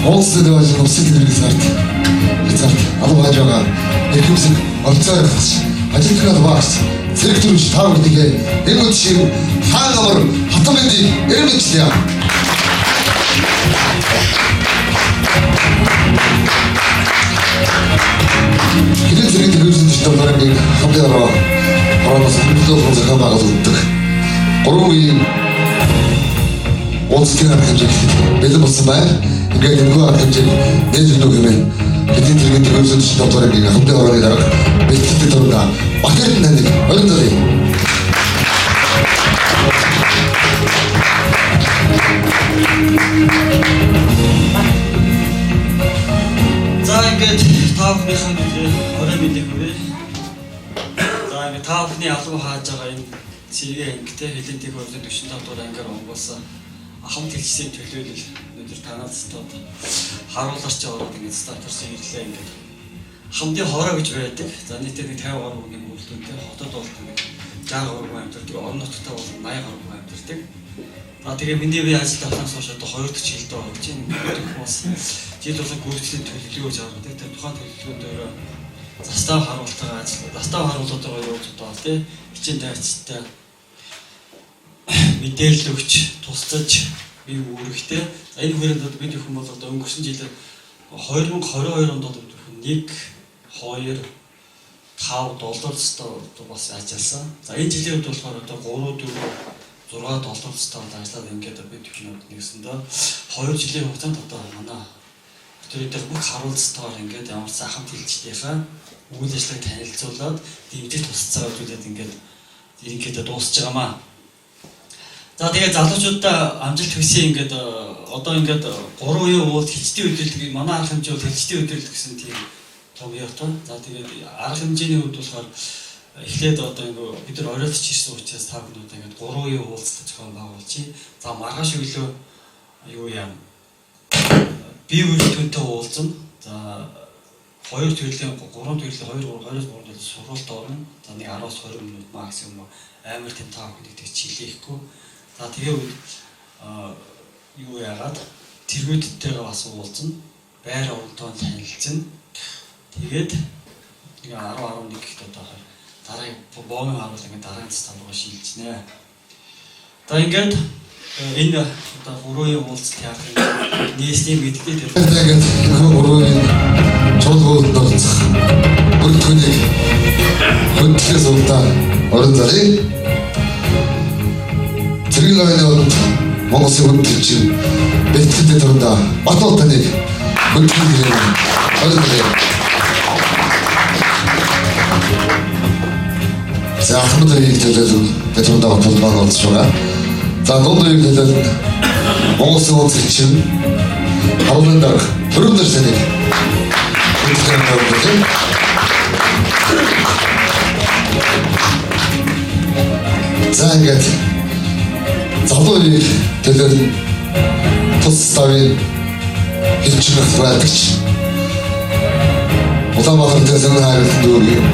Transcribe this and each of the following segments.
Уулзсан байж усын тэрэг сард хязгаарт алба хааж байгаа эрхэмсэг орцоор хас ажилтнаа багш цэрэг төрөж та бүхнийхээ энэ үдшийн хаан амар хатан мэндийг эрмэлзлээ. Хэдэн зэрэг төгөөсөн төчтөр дараагийн хамгийн ороо хороноос хөндлөө зохион байгуулагддаг. Гурван үеийн уулзалтын арга хэмжээ гэхэд бэлэн болсон байна. Ингээд энэхүү арга хэмжээг нээж өгнө хэмээн хэдийн зэргийн төгөөсөн төчтөр дараагийн хамгийн орооны дарга бэлтгэлтэй дуранда Батэрдэн таныг орон зуръя. За ингээд та бүхнийхээ мэндийг орой мэндийг хүргэе. За ингээд та бүхний алуу хааж байгаа энэ цэргийн ангитай Хэлэн тех хурлын 45 дугаар ангиар онгоолсон ахам тэлчсийн төлөөлөл өнөөдөр танаас одоо харуулаарч ороод ингээд статус ирлээ ингээд хамдын хороо гэж байдаг. За нийтдээ нэг 50 гаруй хүний мөрөлдөөнтэй хотод бол нэг 60 гаруй хүн амьдардаг, орон нутгад бол 80 гаруй хүн амьдардаг. За тэгээ миний би ажил авснаас хойш одоо 2 дахь жилдээ орж байна. Ингээд бас жил болгон гүйцэтгэлийн төлөвлөгөө жаргадаг. Тэр тухайн төлөвлөгөөнд өөрөө застав харуултайгаа ажил, застав харуултайгаа явуулж одоо тий хичээн дайцтай мэдээлэл өгч, тусалж би үүрэгтэй. За энэ хүрээнд одоо бид бүхэн бол одоо өнгөрсөн жилээр 2022 онд одоо бид бүхэн 1 2 5 доллар цэцтэй одоо бас ажилласан. За энэ жилийн хувьд болохоор одоо 3 4 6 доллар цэцтэй бол ажиллаад ингээд бид бүхэн нэгсэндээ 2 жилийн хугацаанд одоо манай тэр бүх харуулцтайгаар ингээд ямар ч ахам тэлжтийнхаа үйл ажиллагааг танилцуулаад дэмжиж тусалцаа үзүүлээд ингээд ерөнхийдөө дуусч байгаамаа. За тэгээ залуучуудаа амжилт хүсье ингээд одоо ингээд 3 үеийн уулт хилчдийн хөдөлгөөг манай арга хэмжээ бол хилчдийн хөдөлгөөн гэсэн тийм том ёотой. За тэгээд арга хэмжээний хувьд болохоор эхлээд одоо ингээд бид нар оройлж ирсэн учраас та бүхэн одоо ингээд 3 үеийн уулзалт зохион байгуулчих. За маргааш өглөө юу яам бие бүрэлдэхүүнтэй уулзна. За хоёр төрлийн, гурван төрлийн 2 3 2-3 төрлийн сургалт орно. За нэг 10-аас 20 минут максимум амар тийм та бүхнийг тэг чилээхгүй. За тэгээ үед юу яагаад тэргүүдтэйгээ бас уулзна. Байр оролтоо танилцсан. Тэгээд нэг 10 11 гэхэд одоо дараагийн боомын харуул ингээд дараагийн цэцэн руу шилжинэ. За ингээд энэ одоо гурван уулзалт яах юм нээсний мэддэг тэр Тэгээд энэхүү гурван үеийн чуулган оролцох бүрэлдэхүүнийг хөндлөхөөс удаа орон зуръя. Цэргийн ноёны оронд Монгол Улсын хүнд төвчин бэлтгэлтэй дуранда Батуул таныг хөндлөн хэмээн орон зуръя. За Ахмад үеийг төлөөлөн дуранда Батуул маань оролцож байгаа. За дунд үеийг төлөөлөн Монгол Улсын хүнд төвчин харуулын дарга Төрөмдөр таныг хөндлөн орон зуръя. За ингээд залуу үеийг төлөөлөн тус ставын хилчин байдагч Улаанбаатарын зүүн хайрын дүүргийн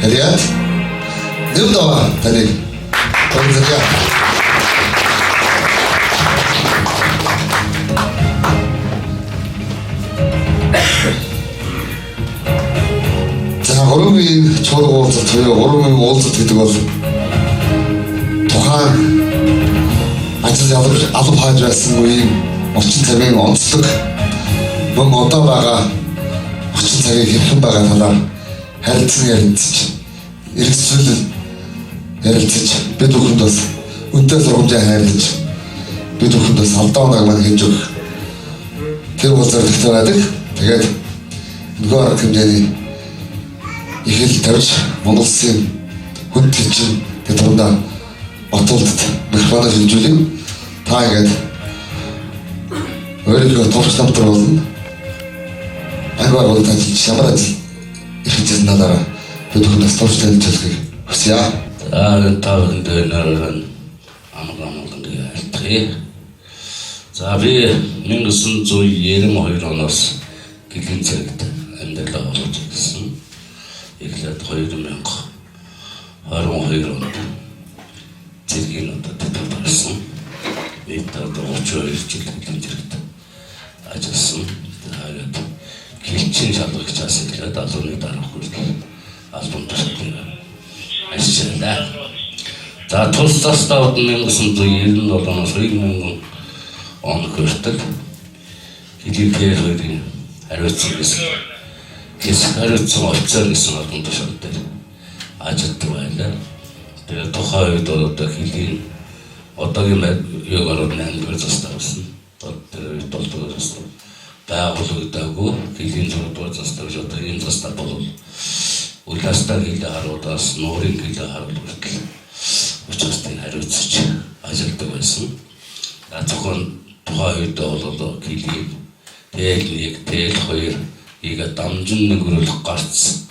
Хариат нэв даваа таныг орон зуръя. За гурван үеийн чуулга уулзалт буюу гурван үеийн уулзалт гэдэг бол тухайн ажил алба хааж байсан үеийн орчин цагийн онцлог мөн одоо байгаа орчин цагийг хэрхэн байгаа талаар харилцан ярилцж эргэцүүлэл ярилцаж бид бүхэнд бас үнэтэй сургамжаа хайрлаж бид бүхэнд бас алдаа оног маань хэмж өгөх тэр бол зорилготой байдаг. Тэгээд нөгөө арга хэмжээний их л тавьж Монгол Улсын хүнд төвчин тэд дундаа Батуулдад микрофоноо хэмжүүлэн та ингээд өөрийнхөө товч намтар болно. Анги байгууллагад ажиллаж ямар ажил эрхэлжсэн талаараа бид бүхэнд бас товч танилцуулахыг хүсье. За та бүхэнд өнөөрөн амг амгаланг айлтгая. За би 1992 оноос гэлэн зэрэгт амьдралаа оруулж ирсэн. Эхлээд 2022 онд зэргийн одоо тэтгэвд гарсан. Бид одоо 32 жил гэлэн зэрэгт Ажилласан. Тэгээд хилчин шалгагчаас эхлээд албаны дарга хүртэл албан тушаалыг ажиллаа. За тус заставд 1997 оноос 2000 он хүртэл хилийн тэр хоёрын хариуцсан гэсэн хэсэг хариуцсан офицер гэсэн албан тушаал дээр ажилладаг байлаа. Тэгээд тухайн үед одоо хилийн одоогийн юугаар 8 дугаар застав гэсэн. Тэр үед 7 дугаар застав байгуулагдаагүй хилийн 6 дугаар застав гэж одоо энэ застав бол Улаастаа хилээ харуулаас нуурын хилээ харуул хүртэл учаастыг хариуцж ажилладаг байсан. Зөвхөн тухайн үед бол хилийн тэл 1, тэл 2 игээ дамжин нэгрүүлэх гарц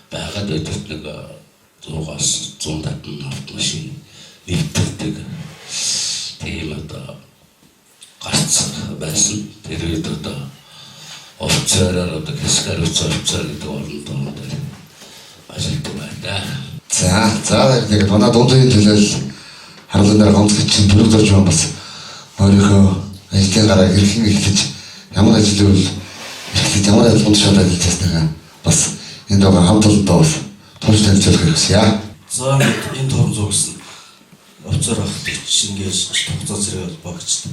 байгаад өдөрт нэг 100-аас 170 автомашин нэвтэрдэг тийм одоо гарц байсан. Тэр үед одоо офицераар одоо хэсэг хариуцсан офицер гэдэг оронд дээр ажилладаг байлаа. За за тэгээд манай дунд үеийн төлөөл харуулсан дээр гомдгч чинь бүрэг зурж маань бас өөрийнхөө ажлын гараа хэрхэн эхлэж ямар ажил үйл эхлэж ямар албан тушаал ажиллаж байснаа бас энд байгаа хамт олондоо бас тулж танилцуулахыг хүсье. За ингээд энэ торон зургасан офицер ахлагч ингээд хугацаа зэрэг холбоогчд.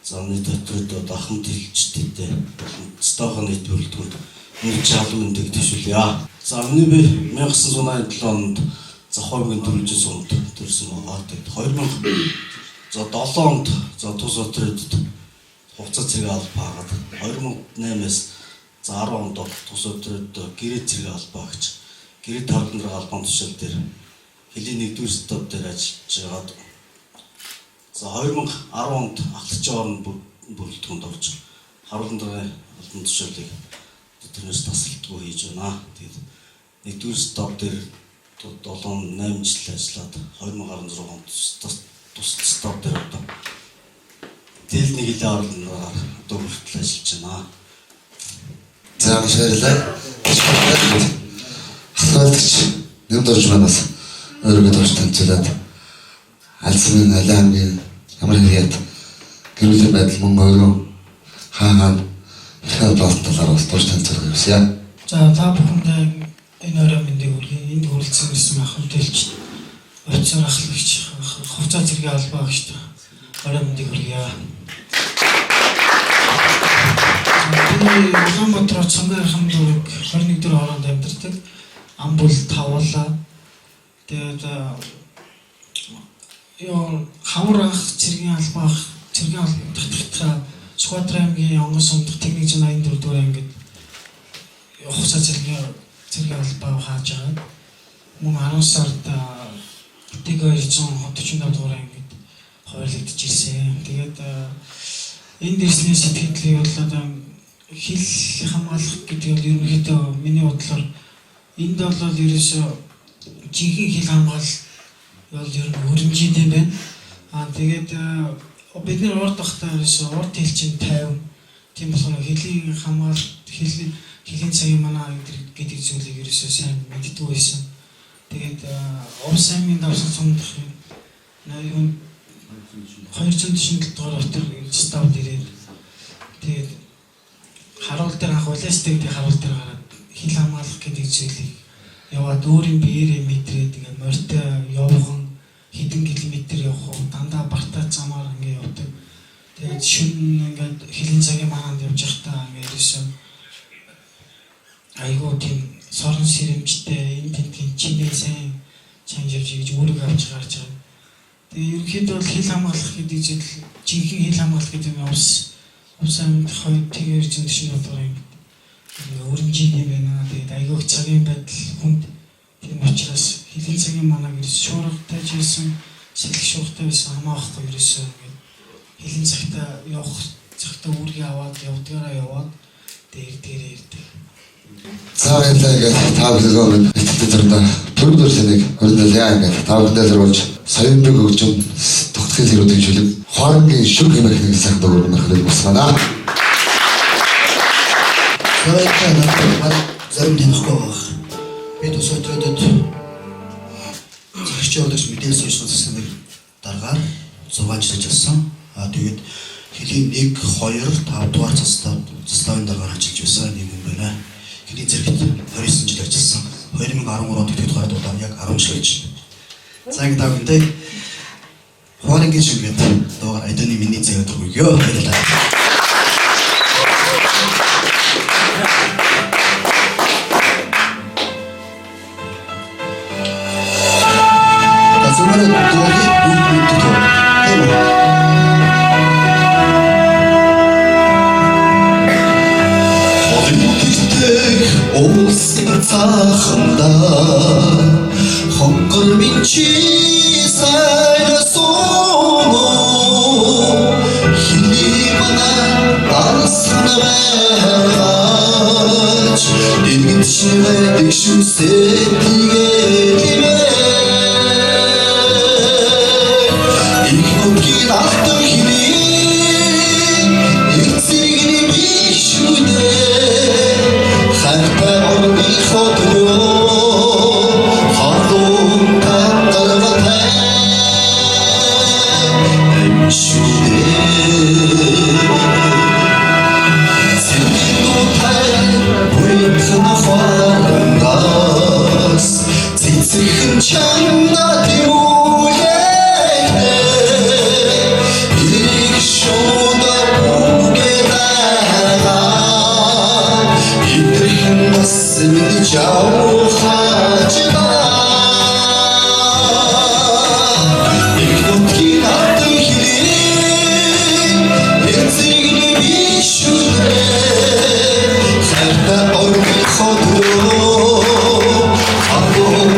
За миний дотрод одоо ахмад хилчдтэй болон стоохон нийт бүрэлдэхүүнд нэг чалуу мэндийг дэвшүүлье. За миний би 1987 онд Завхаймгийн дөрвөлжин сумд төрсэн байгаа. Тэгээд 2007 онд за тус отрядд хугацаа зэрэг албаагаад 2008-аас за 10 онд тус отрядд гэрээ зэрэг албаагч гэрээ тавлан дээр албан тушаал дээр хөлийн нэгдүгээр стаб дээр ажиллаж байгаад за 2010 онд ахлагчийн орон бүрэлдэхүүнд орж харуулсан даргын албан тушаалыг тэрнээс тасралтгүй хийж байна. Тэгээд нэгдүгээр стаб дээр 7 8 жил ажиллаад 2016 онд тус стаб дээр одоо тэл нэг хилээ орлоноор одоо хүртэл ажиллаж байна. За маш баярлалаа. Ахлагч нэм дурж манаас өөрийгөө турш танилцуулаад Алсын Алин аймгийн ямар хэрэгэд гэр бүлийн байдал мөн өөрөө хаа хаа хэрхэн болсон талаар бас турш танилцуулахыг хүсье. За та бүхэндээ энэ орой мэндийг хүргэе. Энд хүрэлцэн ирсэн ахмад хэлч, офицер ахлагч, хувцас зэргийн албаа агчд орой мэндийг хүргье. Би Улаанбаатар хот Сонгон архам дүүрэг 21 дэх хороонд амьдардаг. Ам бол тавуулаа. Тэгээд хавар ах цэргийн албаа ах цэргийн албан татгатгаа Сүхбаатар аймгийн Онгон сумдах техник 184 дугаар ангид хугацаа цэргийн албаа хааж байгаа. Мөн 10 сард ТГ 245 дугаар ангид хуваарлагдаж ирсэн. Тэгээд энд ирсний сэтгэлийг бол одоо хэл хамгаалах гэдэг бол ерөнхийдөө миний бодлоор энд бол ерөөсөө жинхэнэ хэл хамгаалал бол ер нь өрнжид юм байна. Аа тэгээд бид нэр урд багтаа ерөөсөө урд хэл чинь 50. Тийм болохоор хөлийн хамгаалалт хөлийн цагийн манаа гэдэг зүйлийг ерөөсөө сайн мэддэггүй байсан. Тэгээд Увс аймгийн давсан сумдах юм 247 дугаар отор ставд ирээд тэгээд харуул дээр анх улаастай гэдэг харуул дээр гараад хил хамгаалах гэдэг зүйлийг яваад өөрийн биеэрээ мэдрээд ингээ морьтой явган хэдэн километр явах уу дандаа бартаа замаар ингээ явдаг. Тэгээд шөнө ингээд хөлийн цагийн манаанд явж байхдаа ингээ ерөөсөө айгуу тийм сорон сэрэмжтэй энэ тентгийн чимээ сайн чанж явж гэж үүрэг авч гарч байгаа. Тэгээ ерөнхийдөө бол хил хамгаалах гэдэг зүйл жинхэнэ хил хамгаалах гэдэг юм ус аймагт 2 247 дугаар ангид өрнжид юм байна. Тэгээд айгуух цагийн байдал хүнд тийм учраас хөлийн цагийн манааг ерөөс шуургатай ч байсан сэлэх шуургатай байсан хамаахгүй ерөөсөө ингээд хөлийн цагтаа явах цагтаа үүргээ аваад явдгаараа яваад тэгээд ирдгээрээ ирдэг. За баярлалаа ингээд та бүхэндээ минь итгэл зурдаа төрөг дурсаныг хөрөнгөлөө ингээд та бүхэндээ зориулж соёмбог хөгжим тогтхол хэрүүдийн шүлэг хоорондын шүг хэмээх нэг сайхан дуугаар өнөрхлийг бусгана. Баярлалаа надад зарим танихгүй байгаа. Би тус отрядод зэрэгч явуулагч мэдээлэл сошиал засгийн даргаар 6 жил ажилласан. Аа тэгээд Хөлийн 1, 2, 5 дугаар заславын даргаар ажиллаж байсан нэг хүн байна. Хөлийн зэрэгт 29 жил ажилласан. 2013 онд тэтгэвд гараад удаа яг 10 жил байж байна. За ингэ та бүхэндээ Хуарингийн шүгэд дуугаар Айданы миний заяа төргийгөө. Баярлалаа. За зүгээр дуугийн бүгд мэддэг дуу. Тийм үү? Холимогтэх уулсын цааханда хонгор минь чи сайн сууно хиний манай арсан байгаач дэргэд шивэдэг шүсээ тигэлээ их нутгийн алтан хинээ эцэгний биш шүү дээ хайртай орны хотлоо халуун татгаргатай юм шүү дээ Цэцэн буйтхан хоорондоос цэцхэн чамна тэмүүлээ их шууд бүгээд байгаа итгэх нас минь жаухаж их нутгийн алтан хэрэг эцэгний биш үү хайртай орны хотлоо халуун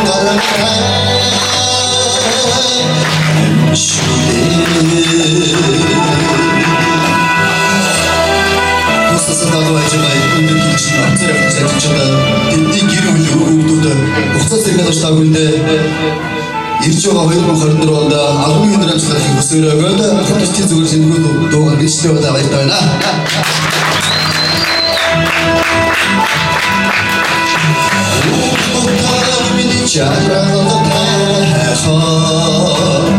гаргатай юм шүү дээ. Тусдаа дагуу байж байгаа өндөр хилчин офицер явж ажиллаж тэдний гэр бүл хүүхдүүд хугацаа зэрэг та бүхэндээ ирж байгаа 2024 онд албан өдөр амжилт хүсэж өгөөд хотчийн зүгээр шингүү дуугаар бичлээ удаа баяртай байна. Утгаар миний чараад тайхан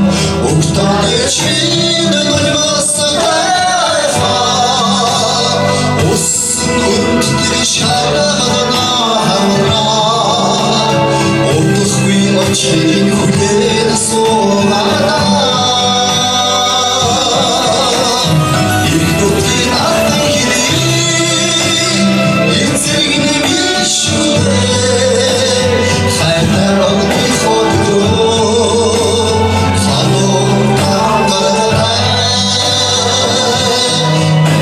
Угтааны чинь нулимаас тайхан Усан өртдөр шараад хамраа Удахгүй очихын хүлээн суугаад Их нутгийн алтан хэрэг эцэгний биш үү хайртай орны хотлоо халуун гаргатай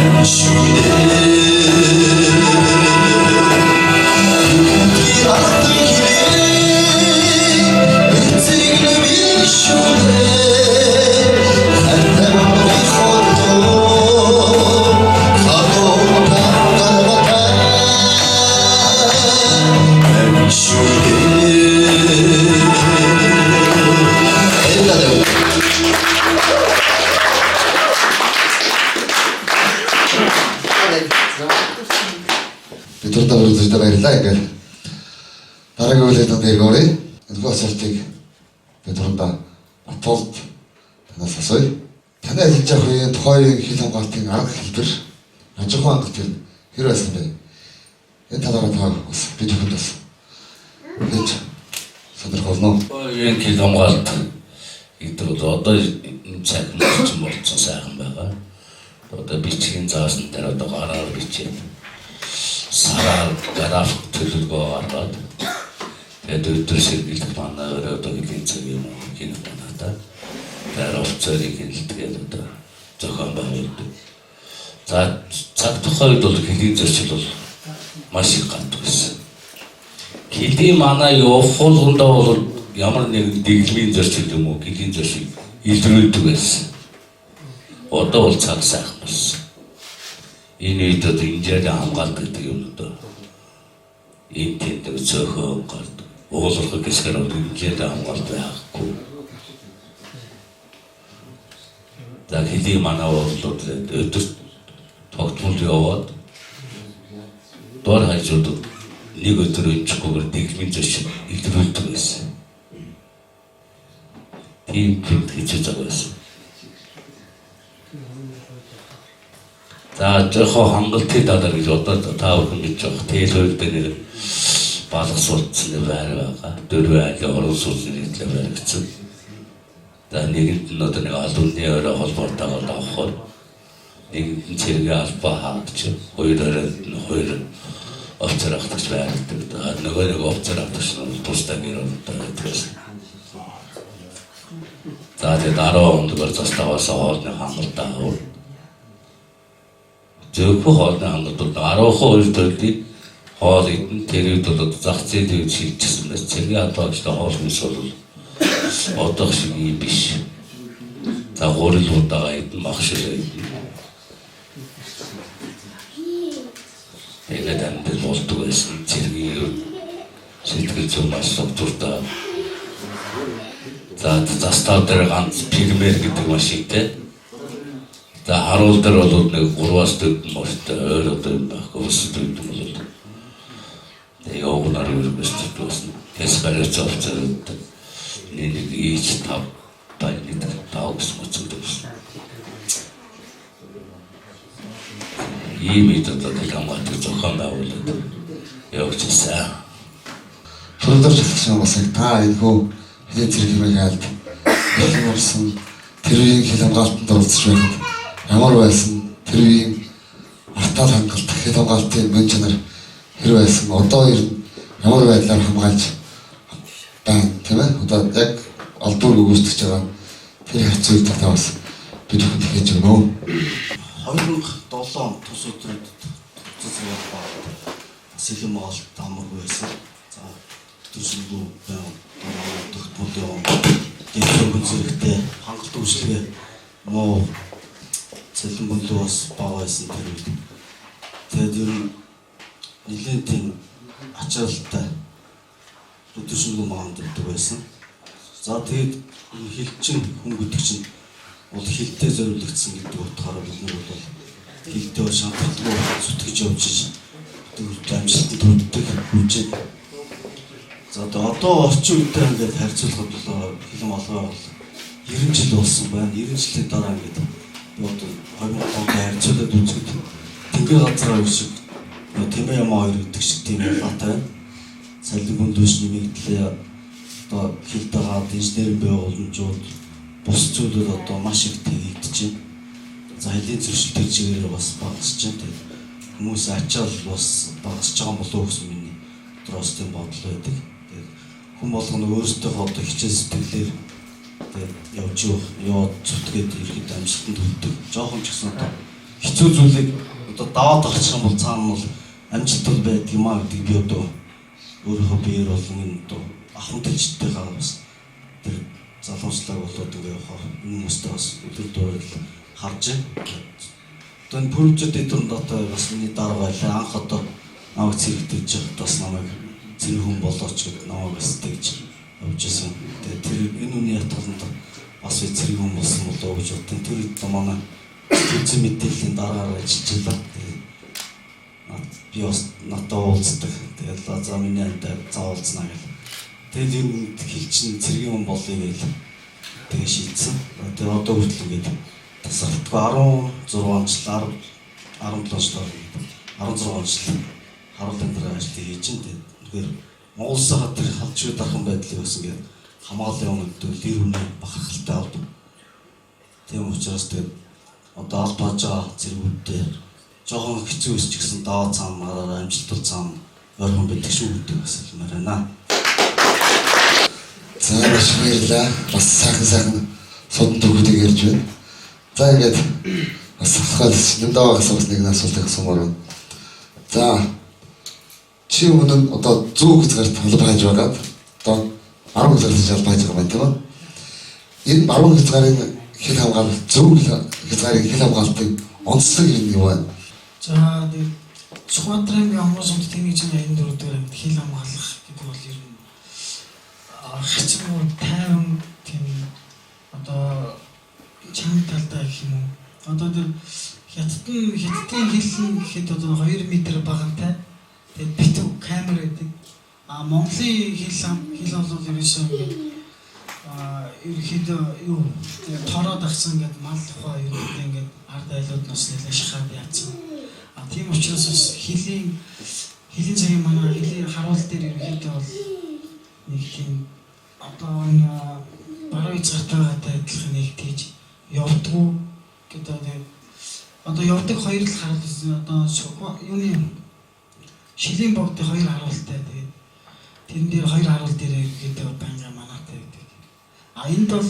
юм шүү дээ. Алтан хэрэг эцэгний биш үү хайртай орны хотлоо халуун гаргатай юм шүү дээ. Баярлалаа. Би түрдээ бүрдээ баярлалаа. Ингээл дараагийн үйлдэл дээр гөрөө. Энэхүү асуултыг би түрдээ Батулд танаас асууя. Таны ажиллаж явах үеийн тухайн үеийн хил хамгаалтын арга хэлбэр, аж ахуйн хангалт хэр байсан бэ? Энэ талаараа та бас бид бүхэнд бас хэлж сонирхолно. Үеийн хил хамгаалт гэдэг бол одоо энэ цаг мөч болцсон сайхан байгаа. Одоо бичгийн заасан дээр одоо гараар бичээд сараар график төлөвлөгөө гаргаад тэгээд өдөр сэргийлэх манай өөрөө одоо хөлийн цаг юм уу гинэ манайта. Тэр офицерыг хилдгээд одоо зохион байгуулдаг. За цаг тухайн үед бол хөлийн зөрчил бол маш их гардаг байсан. Хөлийн манай явах болгондоо бол ямар нэгэн дэглэмийн зөрчил юм уу хөлийн зөрчил илрүүлдэг байсан. Одоо бол цаг сайхан болсон. Энэ үед одоо инженерийн хамгаалт гэдэг юм одоо энэ тэндэг цөөхөн гардаг. Уулархаг хэсгээр бол инженерийн хамгаалт байхгүй. За хөлийн манай бол өдөр тогтмол яваад дор хаяжууд нэг өдөр өнчихгүйгээр дэглэмийн зөрчил илрүүлдэг байсан. Тийм хэцүү цаг байсан. За жоохон хангалтын талаар гэж одоо та бүхэн мэдж байгаа. Тэгэл хууль дээр нэр балга суудсан байр байгаа. Дөрвөн айлын орон сууцны нийтлэл баригдсан. За нэгэнд нь одоо нэг албаны орой холбоотойгоо давхар нэгэнд нь цэргийн албаа хаагдч, хоёр оройд нь хоёр офицер автагч байрладаг. Нөгөө нэг офицер автагч нь тусдаа гэр оролтой байдаг байсан. За тэгээд 10 ондгоор заставаас хоолны хангалт аав. Зөвхөн хоолны хангалт бол 10% төрлийн хоол идэн тэр үед бол зах зээлийн үед шилжчихсэн байсан. Цэргийн албаагчтай хоол хүнс бол одоох шиг юм биш. За гурил удаага идэн, мах ширээ идэн. Тэгээд амьдрал болдог байсан. Цэргийн сэтгэл зүйн маш структуртай. За застав дээр ганц фермер гэдэг машинтай. За харуул дээр бол нэг 3-аас 4 морьтой ойр одоо юм байхгүй өсөд юм бол. Тэгээ явгнаар өргөсдөг байсан. Тэс бариц офицерууд нэг ийч 5 бай нэг 5 гэсэн моцогдсон байсан. Ийм үед одоо хамгаалдаг зохион байгуулалт явуулчихсан. Фүрдэр шалгасан бас та энэхүү хэдийн зэрэг хэмээх айлд эрхэн орсон тэр үеийн хил хамгаалтанд оролцож байхад ямар байсан, тэр үеийн артаал хангалт, хил хамгаалтын мөн чанар хэр байсан, одоо ер нь ямар байдлаар хамгаалж байна тийм ээ? Одоо яг албаар гүйцэтгэж байгаа тэр харьцуулт талаа бас бид бүхэнд хэлж өгнө үү? 2007 он тус өдрөд цэцэг албаа сэлэм Монголд амаргүй байсан. За төсөлгүй тогтмол дэлгүүр зэрэгтэй хангалт үйлчилгээ муу цэлэн бүлүү бас бага байсан тэр үед. Тэгээд ер нь нэлээд тийм ачаалттай өдөршингүй маанд өгдөг байсан. За тэгээд хилчин хүн гэдэг чинь бол хилтэй зориулагдсан гэдэг утгаараа бид нар бол хилтэй шантгалгүй зүтгэж явж амжилтанд хүрдэг хүчээд. За одоо орчин үедээ ингээд харьцуулахад бол хилэн алгаа бол 90 жил болсон байна. 90 жилийн дараа ингээд би одоо 2000 онд харьцуулаад үзэхэд тэнгэр газраа хоёр шиг тэмээ ямаа хоёр гэдэг шиг тийм ялгаатай байна. Салин гүндүүш нэмэгдлээ, одоо хил дагаад инженерийн байгууламжууд бус зүйлүүд одоо маш их тэгэгдэж байна. За хилийн зөрчил тэр чигээрээ бас багасч байна. Тэгээд хүмүүс ачаал бас багасч байгаа болов уу гэсэн миний дотроос тийм бодол байдаг. Тэгээд хүн болгоно өөрсдийнхөө одоо хичээл сэтгэлээр тэгээд явж яваад зүтгээд ирэхэд амжилтанд хүрдэг. Жохон ч гэсэн одоо хэцүү зүйлийг одоо даваад гарчих юм бол цаана бол амжилт бол байдаг юм а гэдэг би одоо өөрийнхөө биеэр болон энэ одоо ахын төлжтэйгээ бас тэр залуучлаг болоод ингээ явахаар энэ хүмүүстэй бас өдөр дуурал харж байна. Одоо энэ пүрвжэд эдгээр дата бас миний дарга байлаа. Анх одоо намайг цэрэгдэж байхад бас намайг цэрэг хүн болооч гэд намайг бас тэгж явж исэн. Тэгээ тэр энэ үний ятгаланд бас би цэрэг хүн болсон болоо гэж бодсон. Тэр үед манай сэтгэл зүйн мэдээллийн дараагаар ажиллаж байлаа. Тэгээд би бас надад уулздаг. Тэгээд за миний амтай за уулзнаа гэл. Тэгээд ер нь хилчин цэргийн хүн болъё гээл тэгээ шийдсэн. Тэгээд одоо хүртэл ингээд тасралтгүй 16 жил 17 жил 16 жил харуулын дараа ажлыг хийж чинь. Тэгээд үнэхээр Монгол улсынхаа тэр халдшгүй дархан байдлыг бас ингээд хамгаалан явна гэдэг л эр хүний бахархалтай авдаг. Тийм учраас тэгээд одоо аль бааж байгаа зэргүүдтэй жоохон хэцүү өсч гисэн даваа цаана гараараа амжилт бол цаана ойрхон байдаг шүү гэдэг бас хэлмээр байна. За маш баярлалаа. Бас сайхан сайхан судан төгөөдийг ярьж байна. За ингээд бас асуулт Нэмдаваагаас бас нэг асуултыг асуумаар байна. За чи өмнө нь одоо зүүн хязгаарт алба хайж байгаад одоо баруун хязгаарт алба хайж байгаа юм тийм үү? Энэ баруун хязгаарын хил хамгаалалт, зүүн хязгаарын хил хамгаалалтын онцлог юм юу вэ? За тэгээд Сүхбаатар аймгийн Онгон сумд 1184 дугаар аймагт хил хамгаалах гэдэг бол ер нь хацмуу тайван тийм одоо чанга талдаа гэх юм уу. Одоо тэр хятадын хил нь гэхэд одоо 2 м баганатай. Тэгээд битүү камер гэдэг. А Монголын хил бол ерөөсөө ингээд ерөнхийдөө юу тороод агсан ингээд мал тухай ерөнхийдөө ингээд Ард айлууд нь бас нэлээд шахаад яатсан. А тийм учраас бас хилийн цагийн манай хилийн харуул дээр ерөнхийдөө бол нэг тийм одоо энэ баруун хязгаартай байгаатай адилхан нэг тийж явдггүй гэдэг тэгээд одоо явдаг хоёр л харуул одоо юуны шилийн богдын хоёр харуултай тэгээд тэрэн дээр хоёр харуул дээр ерөнхийдөө байнга манаатай гэдэг. А энд бол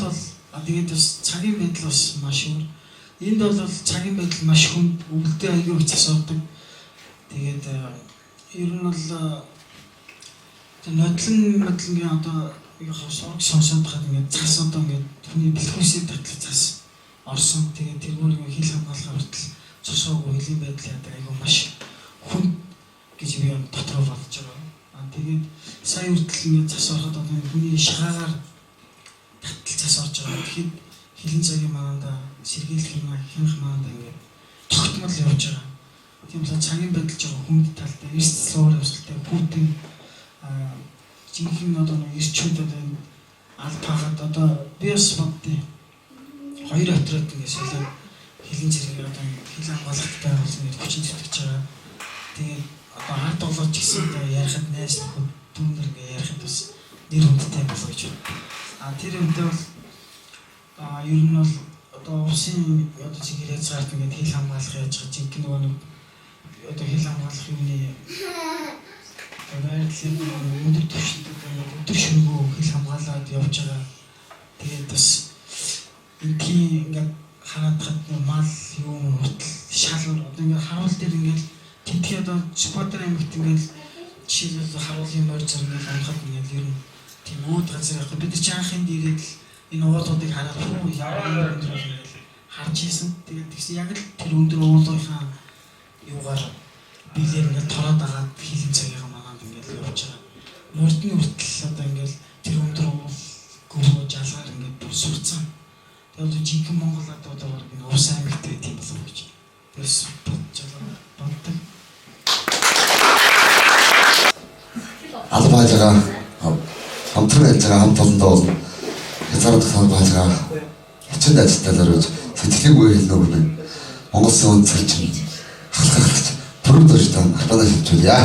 тэгээд бас цагийн байдал бас маш өөр. Энд бол цагийн байдал маш хүнд, өвөлдөө аягүй их цас ордог. Тэгээд ер нь бол нодлон модлонгийн одоо сураг сонсоод хаад ингээд цас одоо ингээд хүний бэлхүүсээ татлах цас орсон. Тэгээд тэргүүр ингээд хил хамгаалахаа хүртэл цусаагүй хөлийн байдал яадаг аягүй маш хүнд гэж би дотроо бодож байгаа. Аа тэгээд сая хүртэл ингээд цас ороход одоо хүний шахаагаар татал цас орж байгаа. Тэгэхэд хилэн цагийн манаанда сэргийлэх юм хянах манаанда ингээд тогтмол явж байгаа. Тийм болохоор цагийн байдал жоо хүнд талтай, эрс цлуур явсалтай, хүүтэн жинхэнэ одоо нэг эрчүүд одоо энэ аль пахад одоо би бас боддیں۔ Хоёр отроод ингээд солиод хилэн зэрэг одоо хил хамгаалалт байгуулсан гэж хүчин зүтгэж байгаа. Тэгээд одоо ард болооч гэсэн одоо ярихад найз нөхөд дүүнер ингээд ярихад бас нэр хүндтэй болоо гэж байна. А тэр үедээ бол ер нь бол одоо улсын одоо чигээр хязгаарт ингээд хил хамгаалах яаж байгаа жинхэнэ нөгөө нэг одоо хил хамгаалах юуны байрлалын өндөр түвшинд одоо ингээд өдөр шөнөгүй хил хамгаалаад явж байгаа. Тэгээд бас эндхийн ингээд хараад хад мал юм хүртэл шал одоо ингээд харуул дээр ингээд тентхий одоо Сүхбаатар аймагт ингээд жишээлбэл харуулын морь зэрэг ингээд унахад ингээд ер нь тийм үүд газар байхгүй. Бид нар чи анх энд ирээд л энэ уулуудыг хараад хүү ямар өндөр бол ингээд харж ийсэн. Тэгээд тэгсэн яг л тэр өндөр уулынхаа юугаар биелэр ингээд тороод агаад хилэн цагийнхаа мананд ингээд явж байгаа. Мордны хүртэл одоо ингээд тэр өндөр уул гөвөө жалгаар ингээд бүр сурцсан. Тэгээд одоо жинхэнэ Монгол одоо баг энэ Увс аймагт байт юм болов уу гэж тэрс бодож байгаа боддог. Алба хайжгаа хамтран ажиллаж байгаа хамт олондоо бол хязгаарлалт алба хайжгаа хүчин ажилтнаа зориулж сэтгэлийг үе хэлнэ гэнэ. Монгол улсын үндэслэлчин халахлагч төрөв дөржтэй албанаа шилжүүлье.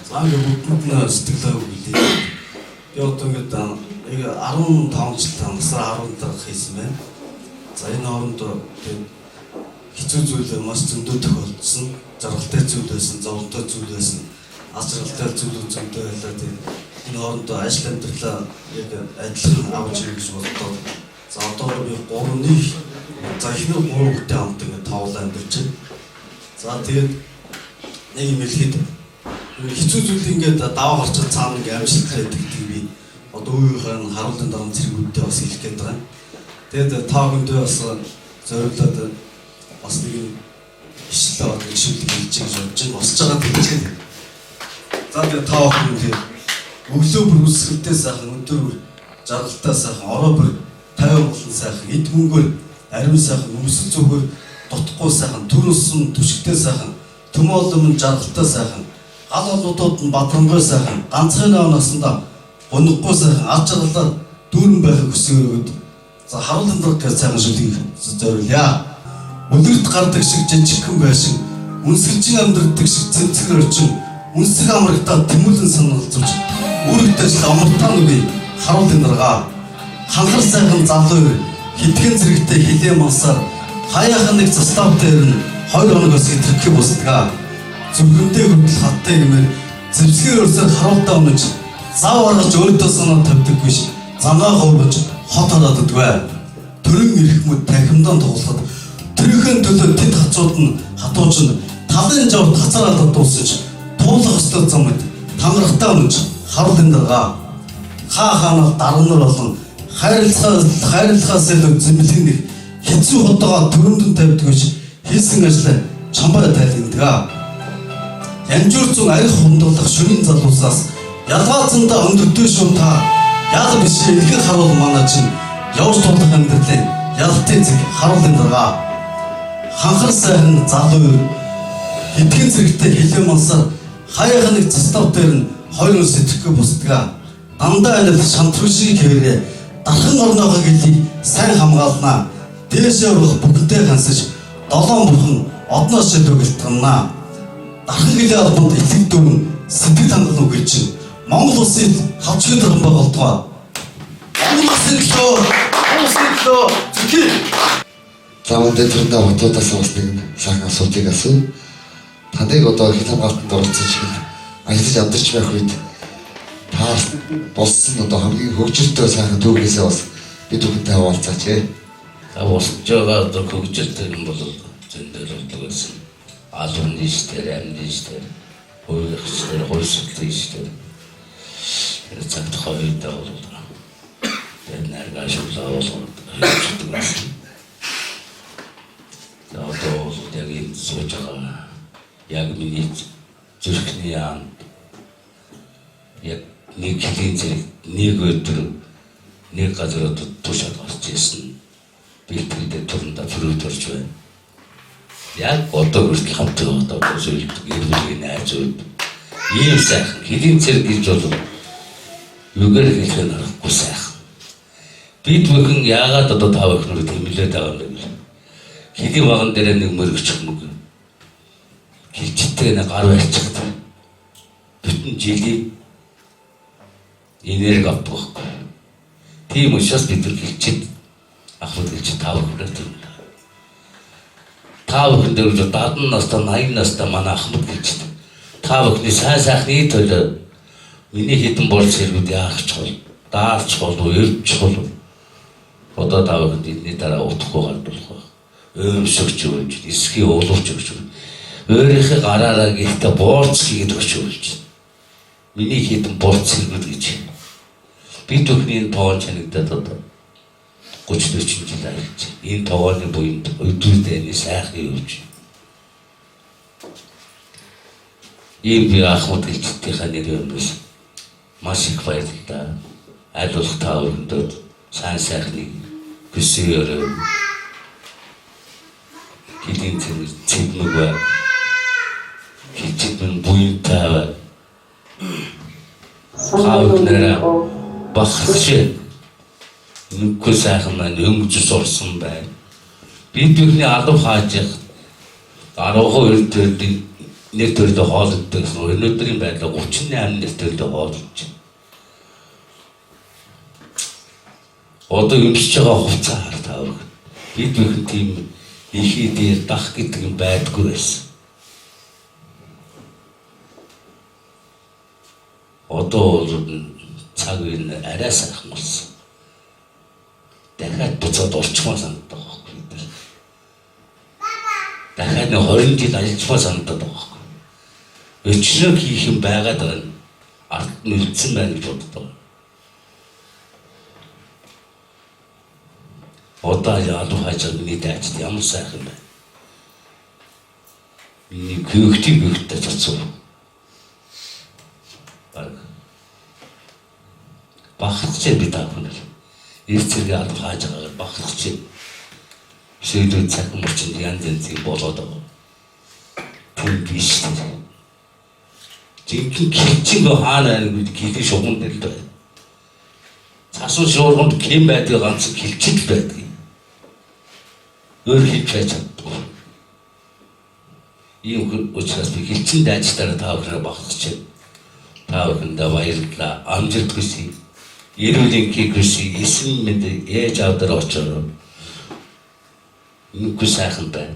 За ингээд бүгдэнд нь сэтгэлээ өгүүлээ. Би одоо ингээд яг 15 жил насаар 10 хийсэн байна. За энэ хооронд тэгээд хэцүү зүйл маш зөндөө тохиолдсон. Жаргалтай зүйл байсан, зовлонтой зүйл байсан, аз жаргалтай зүйл зөндөө байлаа. Тэгээд энэ хооронд ажил амьдралаа яг адилхан авч ирэх гэж бодлоо. За одоогор би 3-ны за эхнэр 3 хүүхдээ хамт ингээд тоолоо амьдарч байна. За тэгээд нэг юм хэлэхэд хэцүү зүйл ингээд даваа гарчаад цаана ингээд амжилт байдаг гэдгийг би одоо үеийнхээ харуулын дараа цэргүүдтэй бас хэлэх гээд байгаа. Тэгээд та бүхэндээ бас зориулаад бас нэг юм ишлэл аваад гişүүлэг хэлж гэж бодож байна. Босч байгаа хэлж байна. За тэгээд та бүхэн тэгээд өглөө бүр үсгэлтэй сайхан, өндөр бүр жаргалтай сайхан, орой бүр 50 болон сайхан, эд мөнгөөр ариун сайхан, өмсөл зөвхөр дутхгүй сайхан, төр усан түшигтэй сайхан, төмөөлөм нь жаргалтай сайхан, гал олуудууд нь бадрамгүй сайхан, ганцхан нав насандаа гунихгүй сайхан, ад жаргалаар дүүрэн байхыг хүсэх өргөд. За харуулын дарга гэж сайхан шүлгийг зориулъя. Үлгэрт гардаг шиг жижигхэн байшин, үнсгэлжин амьдрдаг шиг цэмцгэр орчин, үнсэг амрагтаа тэмүүлэн саналзуулж, үүрэгтэй ажил амартаа нүгий харуулын дарга. Ханхар сайхан залуу хитгэн зэрэгтэй хилээ мансаар хаяахан нэг застав дээр нь 2 хоногоос итгэхгүй бусдгаа. Зүрхэндээ хүртэл хаттай гэмээр зэвсгийн өрсөр харуултаа унаж зав гаргаж өөртөө санаа тавьдаггүй ш. Зангаа ховрож хот хараад үдгүй. Төрөн ирэх мэд танхимдаа тоглоход төрийнхөө төлөө тэд хацууд нь хатууч нь талын жавд хацар алдаад дуусаж туулах ёстой замд тангарахтаа унаж харуулын дарга. Хаа хаанаар дарга нар болон хайрлахаас илүү зэмлэх нэг хэцүү хотоогоо төрөндөн тавьдаг биш хийсэн ажлаа чамбай тайлгнадаг. Янжуур зүүн арих хундаглах шөнийн залуусаас ялгаа зандаа өндөртэй шун та ял биш илгэх харуул манай чинь явж тулах амьдралын ялтын зэг харуулын дарга. Ханхар сайхан залуу хитгэн зэрэгтэй хилээ мансаар хаяах нэг застав дээр нь хоёр сэтгэхгүй бусдгаа. Дандаа анил шантрагшиг хэвээрээ дархан орноогоо гэлийг сайн хамгаалнаа. Дээшээ ургах бүхэнтэй хансаж долоон бурхан одноос шилүүгэлтганаа. Дархан гэлээ албанд итгэл дүүрэн сэтгэл хангалуун гэлчин Монгол улсын хавчгийн дуран болтугай. Монгол улсын төлөө, Монгол улсын төлөө зүтгэе. За мөн түрэндээ хотуудаас бас нэг сайхан асуултыг асууя. Таныг одоо хил хамгаалтанд оролцож хэл ажиллаж амьдарч байх үед та болсон одоо хамгийн хөгжилтэй сайхан түүхээсээ бас бид бүхэнтэй хаваалцаач ээ. За босч байгаа одоо хөгжилтэй юм бол зөндөл болдог байсан. Албан нийслэр, амь нийслэр, хувийн хувьсгалын нийслэр. Тэр цагт хоёрдоо бол тэр наргаа шулаа болгоод хийдэг байсан. За одоо бол яг энэ сууж байгаа яг миний зүрхний яам яг нэг хэлийн зэрэг нэг өдөр нэг газар одоо тушаад гарч ирсэн. Бэлтгэлдээ турандаа фрүүд орж байна. Яг одоо хүртэл хамт одоо зөвлөдөг гэр бүлийн найзууд ийм сайхан хэлийн зэрэг гэж бол юугаар хэлэх нь аргагүй сайхан. Бид бүхэн яагаад одоо та бүхнээр тэмүүлээд байгаа юм бэ гэвэл хэлийн вагон дээр нэг мөрөгчих мөг хилчтэй нэг гар барьчихад бүтэн жилийн энерги авдаг байхгүй. Тийм учраас бид нар хилчид ахмад хилчид та бүхнээр тэмүүлээ. Та бүхэн дээр 70 настай 80 настай манай ахмад хилчид та бүхний сайн сайхны төлөө миний хідэн болж хэрэгүүд яах чухал, даалч чухал, өрж чухал. Одоо та бүхэнд энэний дараа утахгүй гардуулах байх. Өмсөгч өгч, эсхий уулууч өгч. Өөрийнхөө гараараа гэхдээ буурц хийгээд өгч өгч. Миний хідэн буурц хэрэгүүд гэж. Бид бүхний энэ тоон чанагдаад одоо 30 40 жил ажиллаж. Энэ тогооны буянд өдрүүдээ сайхан явж. Ийм би ахмад гэлчдийнхаа нэрээр өмнөөс маш их баярлалаа. Аль болох та бүхэндээ сайн сайхныг хүсье өрөө. Хэлийн цэвэр цэвмэг бай. Хилчид минь буянтай бай. Та бүхнээрээ бахарч нүггүй сайхан маань өмжс орсон байна. Бид бүхний алав хаажих 12 төрлийн нэр төрлөө хоолддог гэсэн өнөөдрийн байдлаар 38 нэр төрлөө хоолдож байна. Одоо өмсөж байгаа хувцас хар та бүхэн. Бид бүхэн тийм ихий дээр дах гэдэг юм байдаггүй байсан. Одоо бол цаг үе нь арай сайхан болсон. Дахиад буцаад орчмоо санагдаад байгаа байхгүй бид нар. Дахиад нэг 20 жил ажиллачмаа санагдаад байгаа байхгүй. Өчнөө хийх юм байгаад байгаа нь ард нь үлдсэн байна гэж боддог. Одоо алуу хайж миний дайчид ямар сайхан байна. Миний гүйхтийн гүйхтэй цоцсон. Баг. Бахарч би та бүхэн. Эр цэргээ алуу хааж байгаагаар бахарч. Шийдвэр цахим орчинд янз янзын болоод байгаа. Тийм биш. Жинхэнэ хилчин хаана байна гэдэг хилийн шугам дээр л байна. Цасан шуурганд ким байдаг ганц хилчин л байдаг. Өөр хилч байж чаддаггүй. Ийм учраас би хилчин дайчдаараа та бүхнээ бахарч байна. Та бүхэндээ баярлалаа. Амжилт хүсье. Эрүүл энхийг хүсье. Эсэн мэд ээж аав дээр очороо. Нүггүй сайхан байна.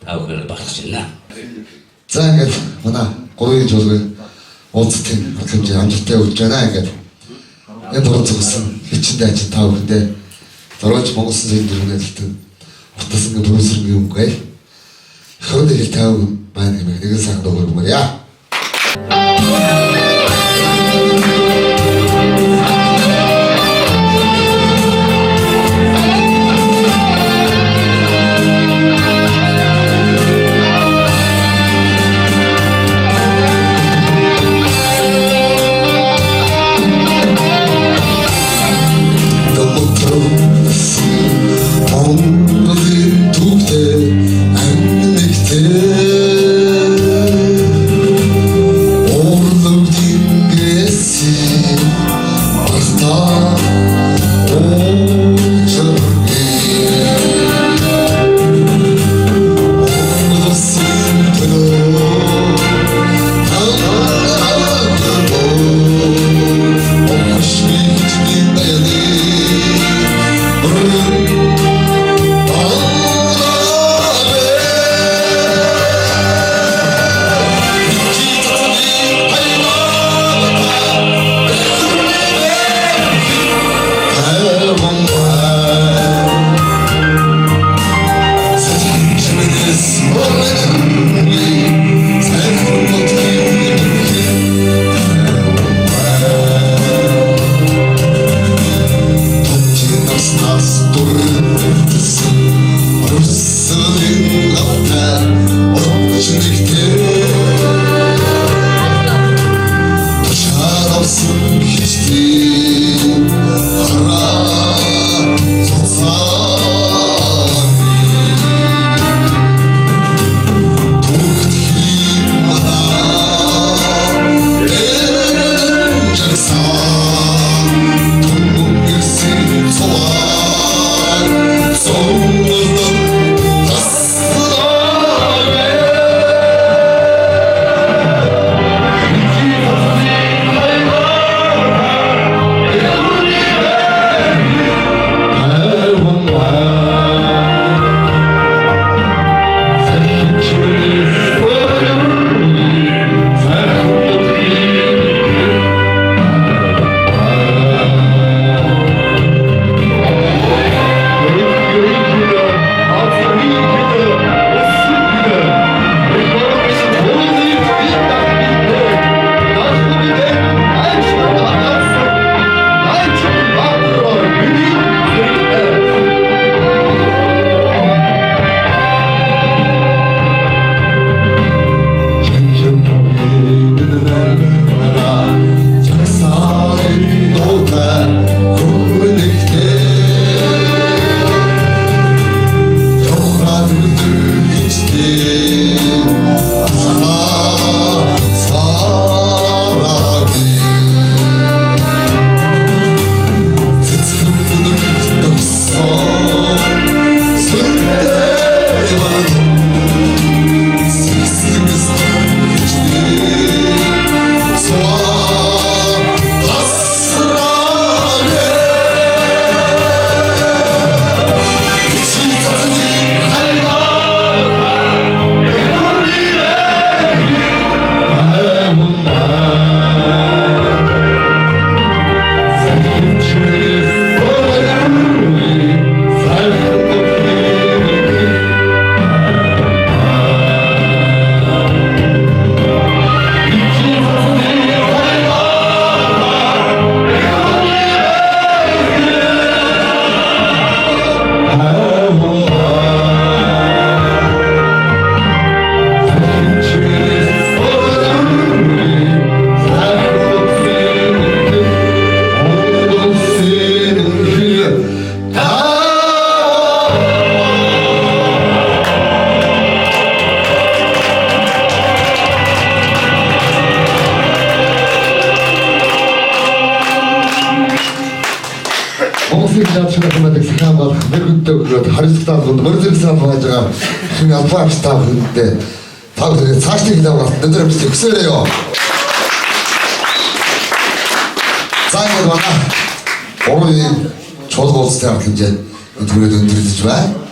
Та бүхнээ бахарч байна. За ингээд манай гурвын чуулган уулзалтын арга хэмжээ амжилттай өгч байна ингээд. Энэ дуран зогссон хичин дайчин та бүхэндээ зориулж Монгол Улсын дөрвөн ажилтан утас ингээд бүрүүсрэнгийн өнгөй. 21 хил 50 байна гэмээр нэгэн сайхан дуу хөргөмөр яа. Монголын түүхтэй амин нэгтэй. За ингээд манай гурвын чуулга уулзалтын арга хэмжээ энэ түрээд өндөрлөж байна.